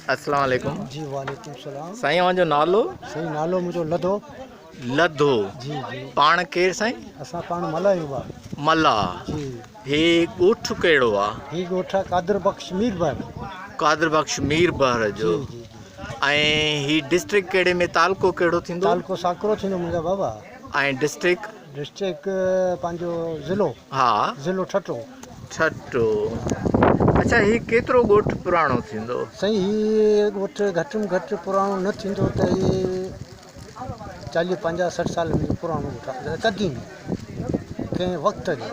اسلام عليڪم. جي وعليڪم السلام. سائين اوهان جو نالو؟ سائين نالو منهنجو لڌو. لڌو. جي جي. پاڻ ڪير سائين؟ اسان پاڻ ملاح آهيون ڀاء. ملاح. جي. هي ڳوٺ ڪهڙو آ؟ هي ڳوٺ آ قادر بخش ميربحر. قادر بخش ميربحر جو. جي جي جي. ۽ هي ڊسٽرڪٽ ڪهڙي ۾ تعلقو ڪهڙو ٿيندو؟ تعلقو ساڪرو ٿيندو منهنجا بابا. ۽ ڊسٽرڪٽ؟ ڊسٽرڪٽ پنهنجو ضلعو. ها. ضلعو ٺٽو. ٺٽو. اڇا هي ڪيترو ڳوٺ پراڻو ٿيندو؟ سائين هي ڳوٺ گهٽ ۾ گهٽ پراڻو نه ٿيندو ته هي چاليهه پنجاهه 60 سال جو پراڻو ڳوٺ آهي قديمي ڪنهن وقت جو.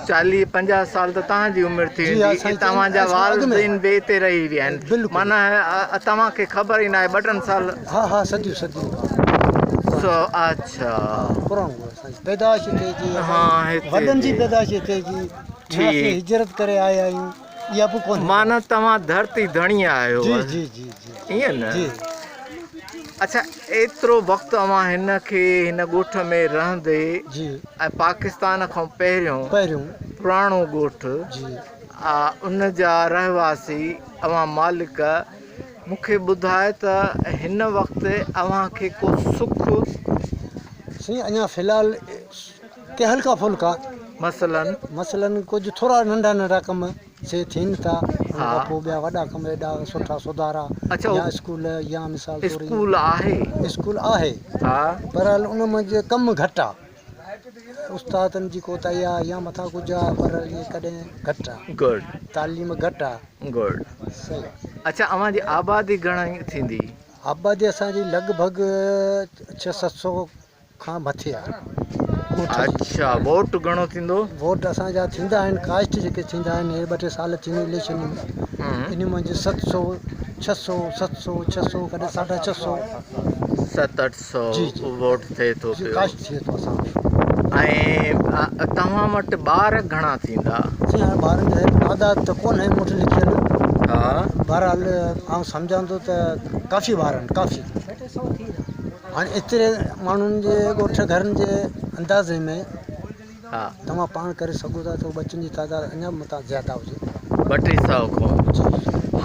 چاليهه 50 سال ته توهان جي عمر ٿي جي ها ويندي سائين توهان جا اڳ ۾ والدين به اتي رهي ويا آهن بلڪل معنيٰ توهان کي خبر ئي ناهي ٻه ٽن سال. ها ها صديون صديون سو اڇا. پراڻو ڳوٺ سائين پيدائش هتي جي ها هتي وڏن جي جي. پيدائش هتي جي ٺيڪ. هجرت ڪري آيا آهيون اها به ڪونهي. معنيٰ توهان ڌرتي ڌڻي آهيو. جي جي جي جي ائين نه؟ جي. اڇا ايترو وقت اوهان هن کي هن ڳوٺ ۾ رهندي جي. ۽ پاڪستان کان پهريون پهريون پراڻو ڳوٺ جي. آ ان جا رهواسي اوهان مالڪ مون کي ٻڌاء ته هن وقت اوهان کي ڪو سک. سائين اڃا في الحال ڪي هلڪا ڦلڪا. مثلاً؟ مثلاً ڪجهه ٿورا ننڍا ننڍا ڪم سي ٿين ٿا ان کان پوء ٻيا وڏا ڪم ايڏا سٺا سڌارا يا اسڪول يا مثال طور. اسڪول آهي؟ اسڪول آهي بهرحال ان منجهه ڪم گهٽ آ استادن جي ڪوتاهي آ يا مٿان ڪجهه آ پر ائين ڪڏهن گهٽ آ. گڊ. تعليم گهٽ آ. گڊ. صحيح. اڇا اوهان جي آبادي گهڻي ٿيندي؟ آبادي اسان جي لڳ ڀڳ ڇهه ست سو کان مٿي آ ڳوٺ جي. اڇا ووٽ گهڻو ٿيندو؟ ووٽ اسان جا ٿيندا آهن ڪاسٽ جيڪي ٿيندا آهن هي ٻه ٽي سال ٿين اليڪشن ان منجهه 700 600 700 600 ڪڏهن 650. ست اٺ سو جي جي ووٽ ٿئي ٿو جي پيو. ڪاسٽ ٿئي ٿو اسان وٽ. ۽ توهان وٽ ٻار گهڻا ٿيندا؟ جي هاڻي ٻارن جو تعداد ته ڪونهي مون وٽ لکيل. ها. بهرحال آئون سمجهان ٿو ته ڪافي ٻار آهن ڪافي. هاڻي ايتري ماڻهن جي ڳوٺ گهرن جي اندازي ۾ توهان پاڻ ڪري سگهو ٿا ته ٻچن جي تعداد اڃا به متان زياده هجي. ٻه ٽي سئو کان.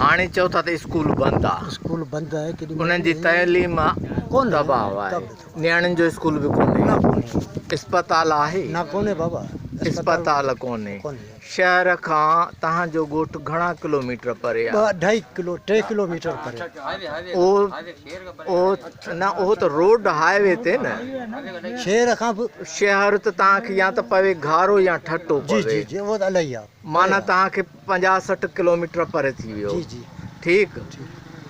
هاڻي چئو ٿا ته اسڪول بند آ. اسڪول بند آهي ڪيڏي مهل انهن جي تعليم تباهه آهي. نياڻين جو اسڪول به ڪونهي. نه ڪونهي. اسپتال آهي؟ نه ڪونهي بابا. اسپتال ڪونهي. شهر کان توهان جو ڳوٺ گهڻا ڪلوميٽر پري آهي؟ ٻه اڍائي ڪلو ٽي ڪلوميٽر پري. اهو نه اهو ته روڊ هاء وي تي نه. شهر کان به. شهر ته توهان کي يا ته پوي گهارو يا ٺٽو پوي. جي جي جي اهو ته الائي آهي. معنيٰ توهان کي 50 60 ڪلوميٽر پري ٿي ويو. جي جي. ٺيڪ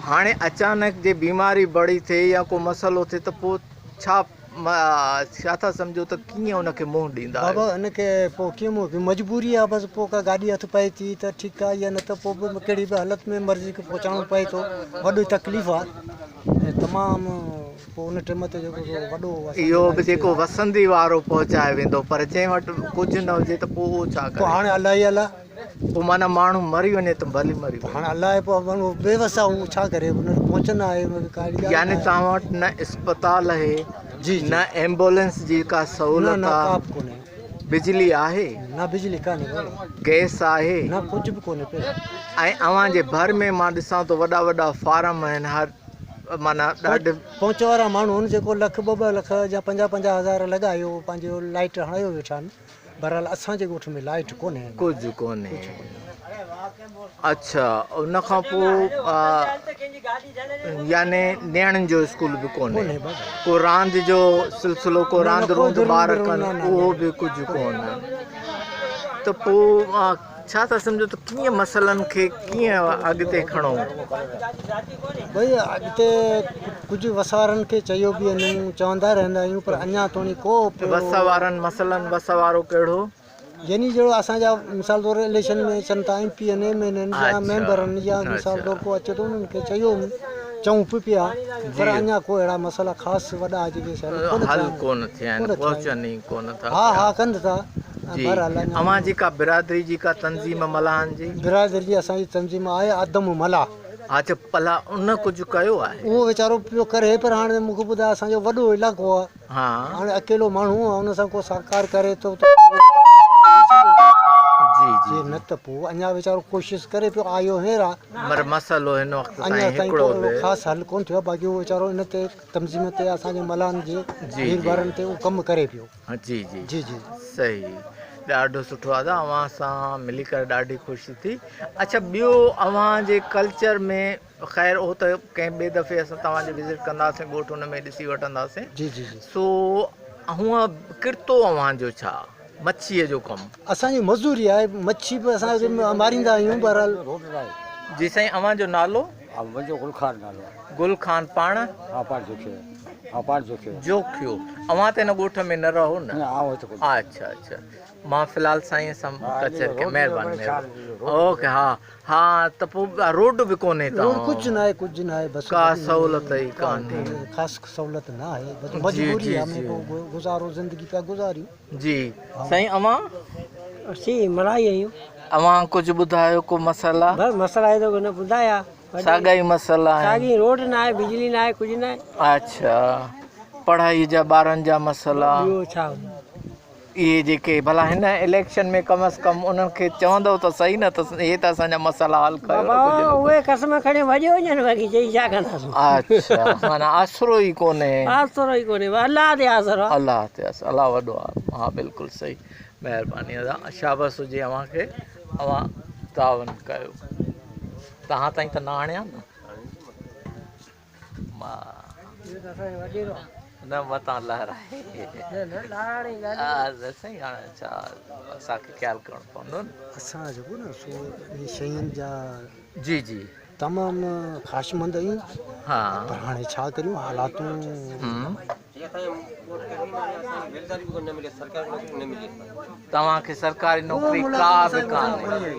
هاڻي اچانڪ جي بيماري بڙي ٿئي يا ڪو مسئلو ٿئي ته پوء ڇا ڇا ٿا سمجهو ته ڪيئن ان کي منهن ڏيندا آهيو؟ بابا ان کي پوء ڪيئن منهن مجبوري آهي بس پوء ڪا گاڏي هٿ پئي ٿي ته ٺيڪ آهي يا نه ته پوء به ڪهڙي به حالت ۾ مريض کي پهچائڻو پئي ٿو وڏي تڪليف آهي ۽ تمام پوء ان ٽيم تي جيڪو سو وڏو اهو به جيڪو وسندي وارو پهچائي ويندو پر جنهن وٽ ڪجهه نه هجي ته پوء اهو ڇا ڪري؟ پوء هاڻي الله ئي الله. پوء معنيٰ ماڻهو مري وڃي ته ڀلي مري وڃي. هاڻي الله پوء ماڻهو بي وس آهي هو ڇا ڪري ان وٽ پهچ نه آهي ان کي ڪا اهڙي ڳالهه يعني نه آهي. توهان وٽ نه اسپتال آهي جي جي نه ايمبولينس جي ڪا نه سهولت نه آ ڪا به ڪونهي. بجلي آهي؟ نه بجلي ڪانهي بابا. گئس آهي؟ نه ڪجهه به ڪونهي پيو. ۽ اوهان جي ڀر ۾ مان ڏسان ٿو وڏا وڏا فارم آهن هر معنيٰ ڏاڍ. پهچ وارا ماڻهو آهن جيڪو لک ٻه ٻه لک يا 50 50 هزار لڳايو پنهنجو لائٽ هڻايو ويٺا آهن. بهرحال اسان جي ڳوٺ ۾ لائيٽ ڪونهي. ڪجهه ڪونهي. اڇا ان کان پوء يعني نياڻين جو اسڪول به ڪونهي ڪو راند جو سلسلو ڪو راند روند ٻار ڪن اهو به ڪجهه ڪونهي ته پوء ڇا ٿا سمجهو ته ڪيئن مسئلن کي ڪيئن اڳتي کڻو؟ ڀئي اڳتي ڪجهه وس وارن کي چيو به آهيون چوندا رهندا آهيون پر اڃا توڻي ڪو به وس وارن مثلاً وس وارو ڪهڙو؟ يعني جهڙو اسان جا مثال طور اليڪشن ۾ اچن ٿا ايم پي آهن ايم اين آهن يا ميمبر آهن يا مثال طور ڪو اچي ٿو انهن کي چيو چئون به پيا پر اڃا ڪو اهڙا مسئلا خاص وڏا جيڪي حل ڪونه ٿيا آهن پهچن ئي ڪونه ٿا ها ها ڪن ٿا جي اوهان جي ڪا برادري جي ڪا تنظيم ملاحن جي؟ برادري جي اسان جي تنظيم آهي آدم ملاح. اچ ڀلا ان ڪجهه ڪيو آهي؟ اهو ويچارو پيو ڪري پر هاڻي مون کي ٻڌاء اسان جو وڏو علائقو آهي هاڻي اڪيلو ماڻهو آهي ان سان ڪو سهڪار ڪري ٿو ته جي. جي جي جي نه ته پوء اڃا ويچارو ڪوشش ڪري پيو آيو هينئر آ. مر مسئلو هن وقت اڃا تائين تائين هڪڙو ڪو اهڙو به خاص حل ڪونه ٿيو آ باقي اهو ويچارو ان تي تنظيم تي اسان جي ملاحن جي جي مير جي ٻارن تي اهو ڪم ڪري پيو. جي جي جي جي. صحيح ڏاڍو سٺو ادا اوهان سان ملي ڪري ڏاڍي خوشي ٿي اڇا ٻيو اوهان جي ڪلچر ۾ خير اهو ته ڪنهن ٻئي دفعي اسان توهان جي وزٽ ڪنداسين ڳوٺ ان ۾ ڏسي وٺنداسين جي جي جي. سو هونء ڪرتو اوهان جو ڇا مڇيء جو ڪم. اسان جي مزوري آهي مڇي به اسان ماريندا آهيون بهرحال. جي سائين اوهان جو نالو؟ منهنجو گل خان نالو آهي. گل خان پاڻ؟ ها پاڻ جوکيو ها پاڻ جوکيو. جوکيو اوهان ته هن ڳوٺ ۾ نه رهو نه؟ نه آئون هت ڪونه. اڇا اڇا مان في الحال سائين سان ڪچهري ڪئي مهرباني مهرباني اوڪي ها ها ته پوء روڊ به ڪونهي روڊ تان ڪجهه ناهي ڪجهه ناهي بس ڪا سهولت ئي ڪانهي. خاص سهولت نه آهي بس جي مجبوري جي آهي جي پوء گذارو زندگي پيا گذاريون. جي سائين اوهان؟ اسين ملائي آهيون. اوهان ڪجهه ٻڌايو ڪو مسئلا؟ بس مسئلا هي ته هن ٻڌايا. ساڳا ئي مسئلا آهن. ساڳي روڊ نه آهي بجلي نه آهي ڪجهه نه آهي. اڇا پڙهائي جا ٻارن جا مسئلا. ٻيو ڇا هوندو. اهي جيڪي ڀلا هن اليڪشن ۾ ڪم از ڪم انهن کي چوندؤ ته سهي نه ته اهي ته اسان جا مسئلا حل ڪيو بابا اهي قسم کڻي ڀڄي وڃن باقي چئي ڇا ڪنداسون. اڇا معنيٰ آسرو ئي ڪونهي. آسرو ئي ڪونهي الله تي آسرو آ. الله تي آسرو الله وڏو آ ها بلڪل صحيح مهرباني ادا شابس هجي اوهان کي اوهان تعاون ڪيو توهان تائين ته نه آڻيان نه نه متان لهرائي نه سائين هاڻي ڇا اسان کي خيال ڪرڻو پوندو نه. اسان جيڪو نه سو انهن شين جا جي جي تمام خواهشمند آهيون ها پر هاڻي ڇا ڪريون حالاتون توهان کي سرڪاري نوڪري ڪا به ڪانهي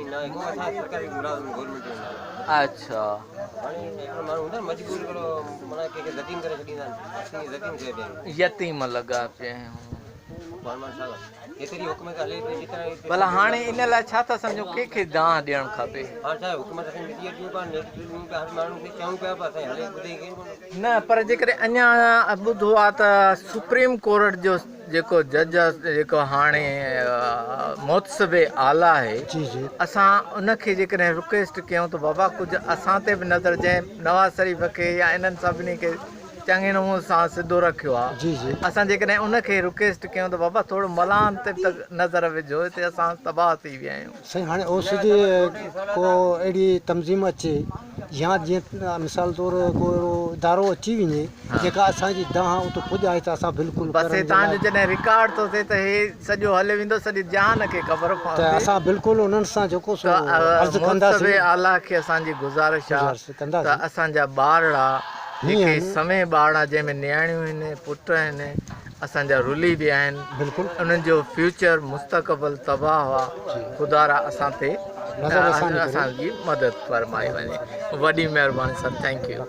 اڇا يتيم لڳا پيا آهيون ڀلا هاڻي ان لاء ڇا ٿا سمجهو ڪنهن کي دانهن ڏيڻ کپي؟ نه پر جيڪڏهن اڃا ٻڌو آ ته سپريم ڪورٽ جو جيڪو جج جيڪو هاڻي محتسب اعليٰ آهي جي جي اسان ان کي جيڪڏهن رڪويسٽ ڪيون ته بابا ڪجهه اسان تي به نظر جنهن نواز شريف کي يا انهن سڀني کي چڱي نموني سان سڌو رکيو آ جي جي اسان جيڪڏهن ان کي رڪويسٽ ڪيون ته بابا ٿورو ملان تي به ته نظر وجهو هتي اسان تباهه ٿي ويا آهيون. سائين هاڻي اوس جي ڪو اهڙي تنظيم اچي يا جيئن مثال طور ڪو اهڙو ادارو اچي وڃي جيڪا اسان جي دانهن اتي پڄائي ته اسان بلڪل بس هي تان جو جڏهن رڪارڊ ٿو ٿئي ته هي سڄو هلي ويندو سڄي جهان کي خبر پوندي ته اسان بلڪل انهن سان جيڪو سو عرض ڪنداسين. محتسب اعليٰ کي اسان جي گذارش آ ته اسان جا ٻارڙا جيڪي سوين ٻارڙا جنهن ۾ نياڻيون آهن پٽ آهن اسان جا رلي ويا آهن انهن جو فيوچر مستقبل تباهه آ خدارا اسان تي اسان جي مدد فرمائي وڃي وڏي مهرباني سر thank you.